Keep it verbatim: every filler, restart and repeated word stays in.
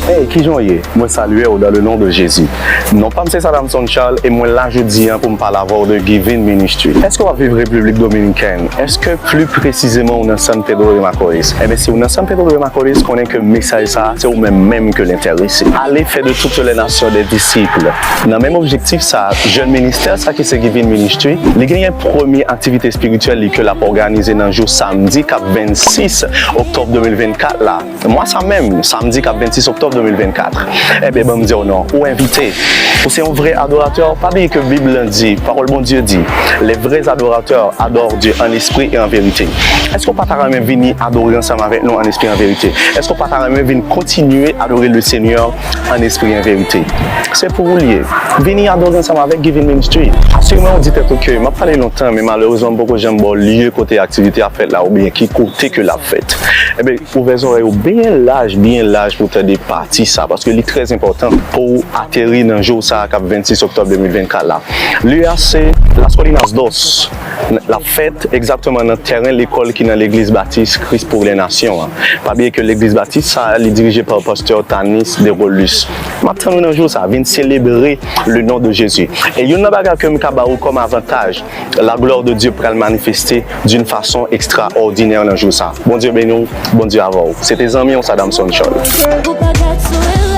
Hey, kijan w ye? Mwen salye w dans le nom de Jésus. Non pa m se Sadamson Charles e mwen la jodi a pou m pale avè w de Giving Ministry. Èske w ap viv Repiblik Dominikèn? Èske pli presizeman w nan San Pedro de Macorís? Ebyen, si w nan San Pedro de Macorís, konnen ke mesaj sa a, se ou menm menm ke l enterese. Allez faire de toutes les nations des disciples. Nan menm objektif sa a, jèn ministè sa ki se Giving Ministry, li genyen premye aktivite espirityèl li ke l ap òganize nan jou samdi k ap vennsis oktòb de mil vennkat la. Mwa sa menm, samdi k ap vennsis oktòb de mil vennkat. Ebyen, ban m di w non, ou envite. Ou se yon vrè adoratè, pa bliye ke Bib lan di, pawòl Bondye di, les vrais adorateurs adorent Dieu en esprit et en vérité. Èske w pa ta renmen vini adore ansanm avèk nou en esprit et en vérité? Èske w pa ta renmen vin kontinye adore le Seigneur en esprit et en vérité? Se pou ou l ye. Vini adore ansanm avèk Giving Ministry. Asire w di tèt ou ke m ap pale lontan, men malerezman m poko janm ba w lye kote aktivite a ap fèt la oubyen ki kote ke l ap fèt. Ebyen, ouvè zòrèy ou byen laj, byen laj pou w tande pati sa, paske li trè enpòtan pou w ateri nan jou sa a k ap vennsis oktòb de mil vennkat la. Lye a se Las Colinas Dos. L ap fèt egzakteman nan tèren lekòl ki nan Legliz Batis Kris pou lè nasyon an. Pa bliye ke Legliz Batis sa a, li dirije pa pastè Tanis Derolus. M ap tann ou nan jou sa a, vin selebre le non de Jezi. E youn nan bagay ke m ka ba ou kòm avantaj, la gloire de Dieu pral manifeste d'une façon extraordinaire nan jou sa. Bondye beni w, Bondye avè w. Se te zanmi w, Sadamson Charles. Ou pa gad sou